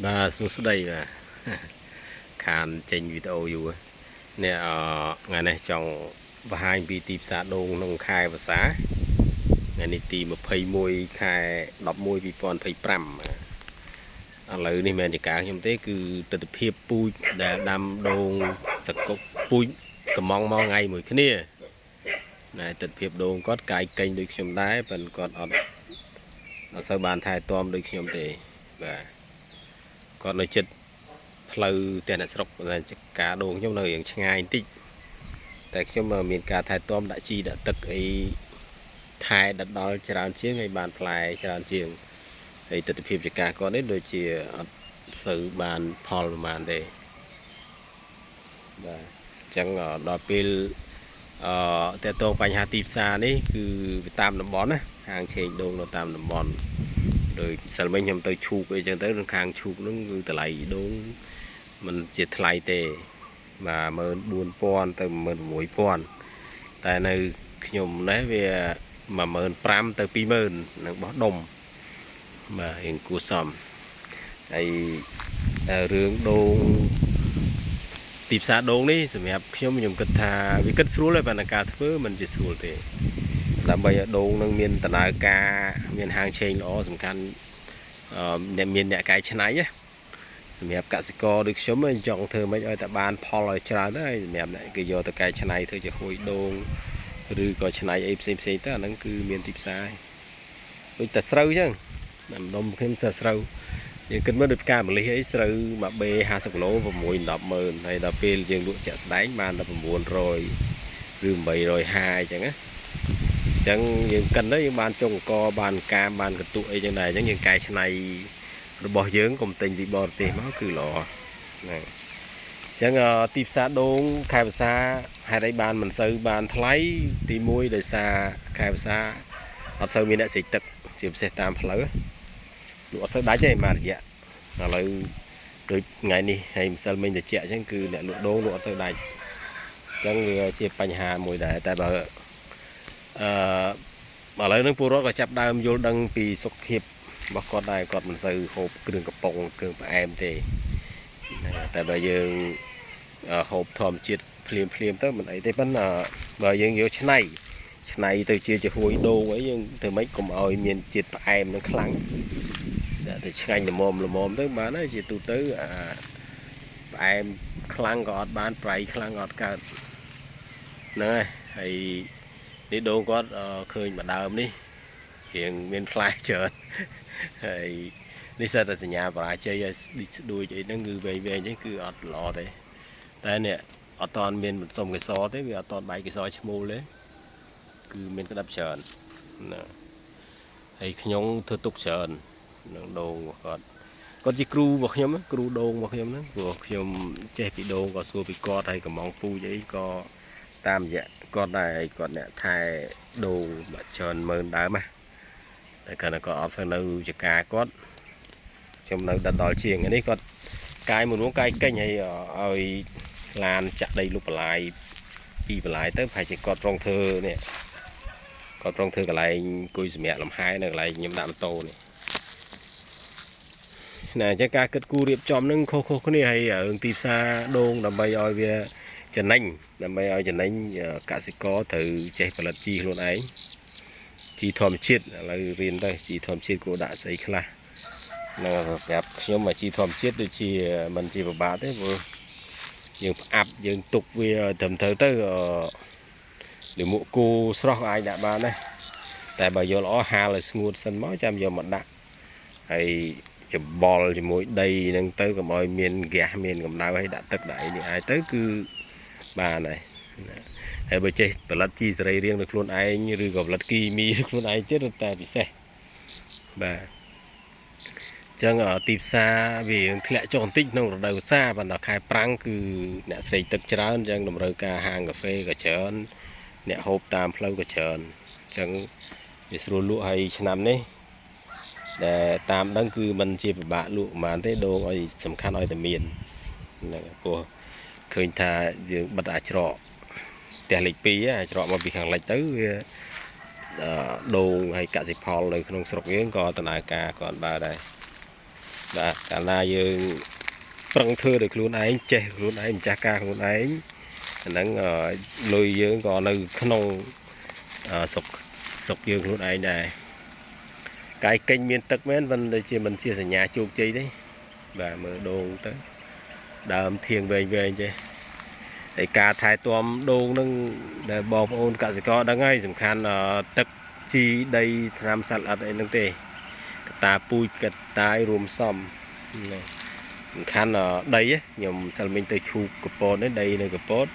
បាទសួស្តីបាទខានចេញវីដេអូយូរនេះអថ្ងៃនេះចង់បង្ហាញពីទីផ្សារដូងក្នុងខែវស្សាថ្ងៃនេះទី21ខែ11 2025បាទឥឡូវនេះមិនមែនជាការខ្ញុំទេគឺទស្សនភាពពូជដែលដាំដូងសកុបពូជកំងមកថ្ងៃមួយគ្នាណែទស្សនភាពដូងគាត់កាយកេញដូចខ្ញុំដែរប៉ុន្តែគាត់អត់អត់សូវបានថែទាំដូចខ្ញុំទេបាទគាត់នៅចិត្ត ផ្លូវផ្ទះអ្នកស្រុកតែការដូងខ្ញុំនៅរៀងឆ្ងាយបន្តិចតែខ្ញុំមានការថែទាំដាក់ជីដាក់ទឹកអីថែដិតដល់ច្រើនជាងហើយបានផ្លែច្រើនជាងហើយទស្សនភាពចការគាត់នេះដូចជាអត់សូវបានផលប្រហែលទេបាទអញ្ចឹងដល់ពេលអឺតើតងបញ្ហាទីផ្សារនេះគឺវាតាមតំបន់ណាហាងឆេងដូងនៅតាមតំបន់ដោយសិលមិញខ្ញុំទៅឈូកអីចឹងទៅនៅខាងឈូកហ្នឹងគឺតម្លៃដូង មិនជាថ្លៃទេបាទ14000ទៅ16000តែនៅខ្ញុំនេះវា15000ទៅ20000នឹងបោះដុំបាទរៀងគួរសមហើយរឿងដូងទីផ្សារដូងនេះសម្រាប់ខ្ញុំខ្ញុំគិតថាវាគិតស្រួលហើយប៉ុន្តែការធ្វើមិនជាស្រួលទេដើម្បីឲ្យដូងនឹងមានដំណើរការមានហាងឆេងល្អសំខាន់អ្នកមានអ្នកកែច្នៃណា សម្រាប់កសិករដូចខ្ញុំចង់ធ្វើម៉េចឲ្យតែបានផលឲ្យច្រើនទៅហើយសម្រាប់អ្នកគេយកទៅកែច្នៃធ្វើជាហួយដូងឬក៏ច្នៃអីផ្សេងផ្សេងទៅអាហ្នឹងគឺមានទីផ្សារហើយដូចតែស្រូវអញ្ចឹងតែម្ដុំខ្ញុំសើស្រូវយើងគិតមើលដូចផ្កាម្លិះអីស្រូវមួយបេ50គីឡូ6 10ម៉ឺនហើយដល់ពេលយើងលក់ជាក់ស្ដែងបានដល់900ឬ850អញ្ចឹងណាអញ្ចឹងយើងកិនទៅយើងបានចុងកបានកាមបានកន្ទុអីចឹងដែរអញ្ចឹងយើងកែច្នៃរបស់យើងកុំទិញពីបរទេសមកគឺល្អហ្នឹងអញ្ចឹងទីផ្សារដូងខែវស្សាហេតុអីបានមិនសូវបានថ្លៃទី1ដោយសារខែវស្សាអត់សូវមានអ្នកស្រេកទឹកជាពិសេសតាមផ្លូវលក់អត់សូវដាច់ទេមួយរយៈឥឡូវដូចថ្ងៃនេះហើយម្សិលមិញតិចអញ្ចឹងគឺអ្នកលក់ដូងលក់អត់សូវដាច់អញ្ចឹងវាជាបញ្ហាមួយដែរតែបើអឺឥឡូវហ្នឹងពលរដ្ឋក៏ចាប់ដើមយល់ដឹងពីសុខភាពរបស់គាត់ដែរគាត់មិនសូវហូបគ្រឿងកំប៉ុងគ្រឿងផ្អែមទេតែបើយើងហូបធម្មជាតិភ្លាមភ្លាមទៅមិនអីទេប៉ុន្តែបើយើងយកឆ្នៃឆ្នៃទៅជាចំហួយដូងអីយើងធ្វើម៉េចកុំឲ្យមានជាតិផ្អែមនឹងខ្លាំងដាក់ទៅឆ្ងាញ់ល្មមល្មមទៅបានហើយជាទូទៅអាផ្អែមខ្លាំងក៏អត់បានប្រៃខ្លាំងក៏អត់កើតហ្នឹងហើយហើយនេះដូងគាត់ឃើញម្ដើមនេះរៀងមានផ្លែច្រើនហើយនេះសិតតែសញ្ញាបរាជ័យហើយស្ដួចអីហ្នឹងគឺវែងវែងហ្នឹងគឺអត់ល្អទេតែនេះអត់តមានបន្សុំកេសរទេវាអត់តបែកកេសរឈ្មោលទេគឺមានក្តាប់ច្រើនណាហើយខ្ញុំធ្វើទុកច្រើននឹងដូងរបស់គាត់គាត់ជាគ្រូរបស់ខ្ញុំគ្រូដូងរបស់ខ្ញុំហ្នឹងព្រោះខ្ញុំចេះពីដូងក៏សួរពីគាត់ហើយកំងពូជអីក៏តាមរយៈគាត់ដែរហើយគាត់អ្នកថែដូងបាក់ច្រើនម៉ឺនដើមណាតែគាត់ក៏អត់សូវនៅចការគាត់ខ្ញុំនៅដិតដល់ជាងនេះគាត់កាយមួយរួងកាយកេញហើយឲ្យឡានចាក់ដីលុបបន្លាយពីបន្លាយទៅប្រហែលជាគាត់ប្រងធ្វើនេះគាត់ប្រងធ្វើកន្លែងអង្គុយសម្រាប់លំហែនៅកន្លែងខ្ញុំដាក់ម៉ូតូនេះណាអញ្ចឹងការគិតគូររៀបចំនឹងខុសៗគ្នាហើយរឿងទីផ្សារដូងដើម្បីឲ្យវាចំណេញដើម្បីឲ្យចំណេញកសិករត្រូវចេះផលិតជីខ្លួនឯងជីធម្មជាតិឥឡូវរៀនទៅជីធម្មជាតិគួរដាក់ស្អីខ្លះហ្នឹងប្រាប់ខ្ញុំមកជីធម្មជាតិដូចជាមិនជាពិបាកទេព្រោះយើងផ្អាប់យើងទុកវាត្រឹមត្រូវទៅលាមកគោស្រស់ក៏អាចដាក់បានដែរតែបើយកល្អហាលឲ្យស្ងួតសិនមកចាំយកមកដាក់ហើយច្បល់ជាមួយដីហ្នឹងទៅកុំឲ្យមានហ្គាសមានកម្ដៅហើយដាក់ទឹកដាក់អីនេះអាចទៅគឺបានហើយហើយបើចេះផលិតជីសរីរាង្គនៅខ្លួនឯងឬក៏ផលិតគីមីខ្លួនឯងទៀតតែពិសេសបាទចឹងទីផ្សារវារៀងធ្លាក់ចុះបន្តិចក្នុងរដូវវស្សាប៉ុន្តែខែប្រាំងគឺអ្នកស្រេកទឹកច្រើនចឹងតម្រូវការហាងកាហ្វេក៏ច្រើនអ្នកហូបតាមផ្លូវក៏ច្រើនចឹងវាស្រួលលក់ហើយឆ្នាំនេះដែលតាមដឹងគឺมันជាពិបាកលក់ប្រហែលទេដូងឲ្យសំខាន់ឲ្យតែមានហ្នឹងព្រោះឃើញថាយើងបិទអាច្រកផ្ទះលេខ2អាច្រកមកពីខាងលិចទៅវាដូងហើយកសិផលនៅក្នុងស្រុកយើងក៏ដំណើរការក៏អត់បើដែរ។ បាទកាលណាយើងប្រឹងធ្វើដោយខ្លួនឯងចេះខ្លួនឯងម្ចាស់ការខ្លួនឯងអាហ្នឹងអឺលុយយើងក៏នៅក្នុងអឺស្រុកស្រុកយើងខ្លួនឯងដែរកាយកេញមានទឹកមែនមិនដូចជាមិនជាសញ្ញាជោគជ័យទេបាទមើលដូងទៅដើមធៀងវែងវែងចេះហើយការថែទាំដូងនឹងដែលបងប្អូនកសិករដឹងហើយសំខាន់ទឹកជីដីថ្នាំសត្វល្អិតអីហ្នឹងទេកតាពូជកតាយរួមផ្សំណាសំខាន់ដីខ្ញុំសិលមិញទៅឈូកកពតនេះដីនៅកពត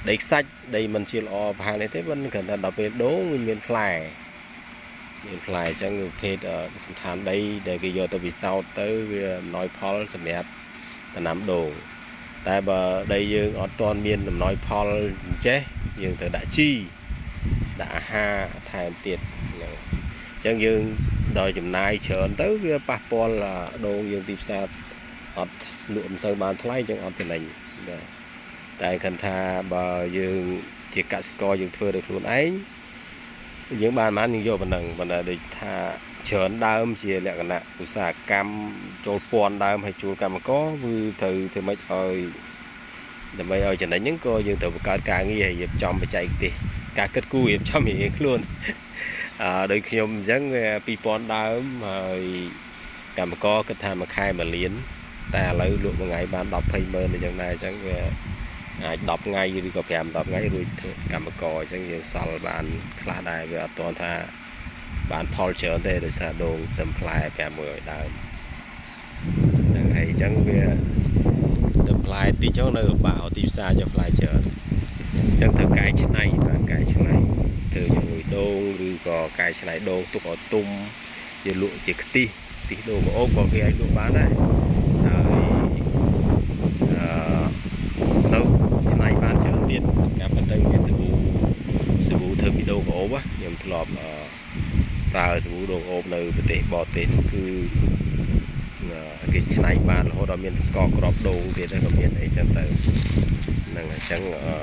ដីខ្សាច់ដីមិនជាល្អប្រហែលនេះទេប៉ុន្តែគ្រាន់តែដល់ពេលដូងវាមានផ្លែមានផ្លែអញ្ចឹងប្រភេទសន្តានដីដែលគេយកទៅពិសោធន៍ទៅវាអំណោយផលសម្រាប់ដំណាំដូងតែបើដីយើងអត់ទាន់មានអំណោយផលអញ្ចេះយើងត្រូវដាក់ជីដាក់អាហារថែមទៀតហ្នឹងអញ្ចឹងយើងដល់ចំណាយច្រើនទៅវាប៉ះពាល់ដូងយើងទីផ្សារអត់លក់មិនសូវបានថ្លៃអញ្ចឹងអត់ចំណេញបាទតែគិតថាបើយើងជាកសិករយើងធ្វើដោយខ្លួនឯងយើងបានប៉ុន្មានយើងយកប៉ុណ្ណឹងប៉ុន្តែដូចថាច្រើនដើមជាលក្ខណៈឧស្សាហកម្មចូលពាន់ដើមហើយជួលកម្មករគឺត្រូវធ្វើម៉េចឲ្យដើម្បីឲ្យចំណេញហ្នឹងក៏យើងត្រូវបង្កើតការងារហើយរៀបចំបច្ចេកទេសការគិតគូររៀបចំរៀងខ្លួនអឺដូចខ្ញុំអញ្ចឹងវា2000ដើមហើយកម្មករគិតថាមួយខែ1លានតែឥឡូវលក់មួយថ្ងៃបាន10 20ម៉ឺនអញ្ចឹងដែរអញ្ចឹងវាអាច10ថ្ងៃឬក៏5 10ថ្ងៃរួចធ្វើកម្មករអញ្ចឹងយើងសល់បានខ្លះដែរវាអត់ទាន់ថាបានផលច្រើនទេដោយសារដូងទឹមផ្លែ500ដើមហ្នឹងហើយអញ្ចឹងវាទឹមផ្លែតិចហ្នឹងនៅពិបាកឲ្យទីផ្សារចុះផ្លែច្រើនអញ្ចឹងត្រូវកែច្នៃបាទកែច្នៃធ្វើជាមួយដូងឬក៏កែច្នៃដូងទុកឲ្យទុំជាលក់ជាខ្ទិះខ្ទិះដូងក្រអូបក៏គេអាចលក់បានដែរហើយអឺនៅច្នៃបានច្រើនទៀតការប៉ុន្តែមានសាប៊ូសាប៊ូធ្វើពីដូងក្រអូបខ្ញុំធ្លាប់អឺប្រើសាប៊ូដូងក្រអូបនៅប្រទេសបរទេសនោះគឺគេច្នៃបានរហូតដល់មានស្ករគ្រាប់ដូងទៀតក៏មានអីចឹងទៅហ្នឹងអញ្ចឹងអឺ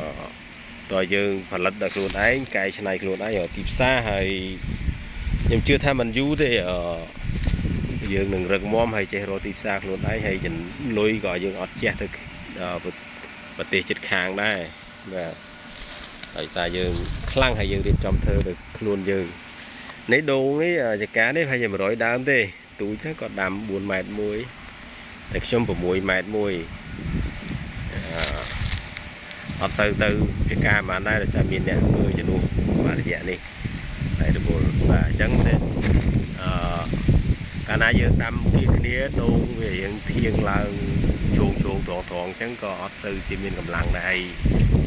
តើយើងផលិតដល់ខ្លួនឯងកែច្នៃខ្លួនឯងរកទីផ្សារហើយខ្ញុំជឿថាមិនយូរទេអឺយើងនឹងរឹងមាំហើយចេះរកទីផ្សារខ្លួនឯងហើយលុយក៏យើងអត់ជះទៅប្រទេសជិតខាងដែរបាទដោយសារយើងខ្លាំងហើយយើងរៀបចំធ្វើដោយខ្លួនយើងនេះដូងនេះចកានេះប្រហែលជា100ដើមទេទូចទៅក៏ដាំ4ម៉ែត្រមួយតែខ្ញុំ6ម៉ែត្រមួយអឺអត់សូវទៅចកាហ្មងដែរដោយសារមានអ្នកមើលជំនួសបាទរយៈនេះតែរវល់បាទអញ្ចឹងទេអឺកាលណាយើងដាំគៀគ្នាដូងវារៀងធៀងឡើងជោងជោងត្រង់ត្រង់អញ្ចឹងក៏អត់សូវជាមានកម្លាំងដែរហើយ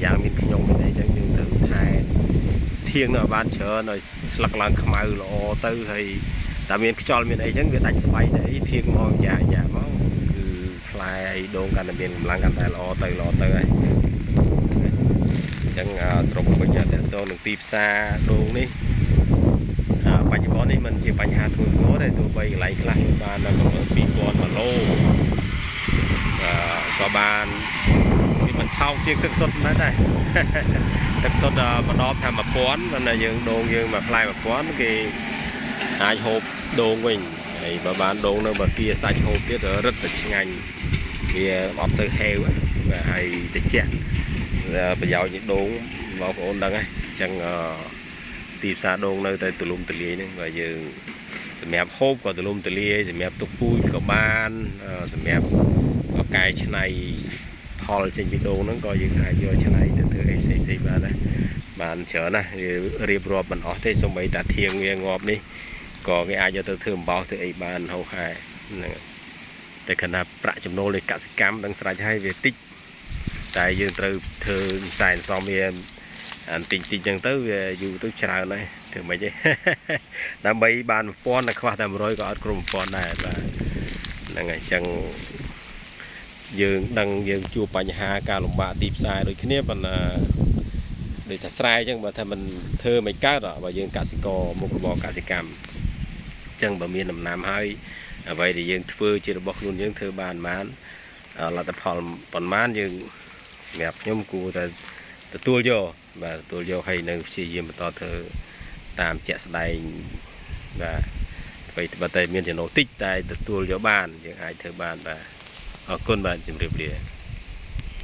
យ៉ាងមានខ្ញុំមានអីអញ្ចឹងយើងត្រូវថែធៀងនៅឲ្យបានច្រើនឲ្យស្លឹកឡើងខ្មៅល្អទៅហើយតែមានខ្យល់មានអីចឹងវាដាច់ស្បៃដែរអីធៀងមកយ៉ាយ៉ាមកគឺផ្លែអីដូងកាន់តែមានកម្លាំងកាន់តែល្អទៅល្អទៅហើយអញ្ចឹងសរុបមកវិញតើតើនឹងទីផ្សារដូងនេះបច្ចុប្បន្ននេះมันជាបញ្ហាធ្ងន់ធ្ងរទេទោះបីកន្លែងខ្លះបានដល់2000គីឡូអឺក៏បានវាមិនថោកជាងទឹកសុទ្ធមិនដែរទឹកសុទ្ធម្ដបថា1000ប៉ុន្តែយើងដូងយើងមួយផ្លែ1000គេអាចហូបដូងវិញហើយបើបានដូងនៅបើគាសាច់ហូបទៀតរឹតតែឆ្ងាញ់វាអត់សូវហេវបាទហើយតិចប្រយោជន៍នៃដូងបងប្អូនដឹងហើយអញ្ចឹងទីផ្សារដូងនៅតែទូលំទូលាយហ្នឹងបើយើងសម្រាប់ហូបក៏ទូលំទូលាយសម្រាប់ទុកពូជក៏បានសម្រាប់កែច្នៃផលចេញពីដូងហ្នឹងក៏យើងអាចយកច្នៃទៅធ្វើអីផ្សេងផ្សេងបានដែរបានច្រើនណាស់រៀបរាប់មិនអស់ទេសូម្បីតាធៀងវាងាប់នេះក៏គេអាចយកទៅធ្វើអំបោសធ្វើអីបានហូរហែហ្នឹងតែខណៈប្រាក់ចំណូលនៃកសិកម្មដឹងស្រេចហើយវាតិចតែយើងត្រូវធ្វើសែនសំវាអានតិចតិចចឹងទៅវាយូរទៅច្រើនហើយធ្វើម៉េចទេ ដើម្បីបាន1000តែខ្វះតែ100ក៏អត់គ្រប់1000ដែរបាទហ្នឹងហើយចឹងយើងដឹងយើងជួបបញ្ហាការលំបាកទីផ្សារដូចគ្នាប៉ុន្តែដូចថាស្រែចឹងបើថាมันធ្វើមិនកើតបើយើងកសិករមុខរបរកសិកម្មចឹងបើមានដំណាំហើយអ្វីដែលយើងធ្វើជារបស់ខ្លួនយើងធ្វើបានប៉ុន្មានលទ្ធផលប៉ុន្មានយើងសម្រាប់ខ្ញុំគួរតែទទួលយកបាទទទួលយកហើយនៅព្យាយាមបន្តធ្វើតាមជាក់ស្ដែងបាទ អ្វីបើតែមានចំណូលតិចតែទទួលយកបានយើងអាចធ្វើបានបាទអរគុណបាទជម្រាបលា។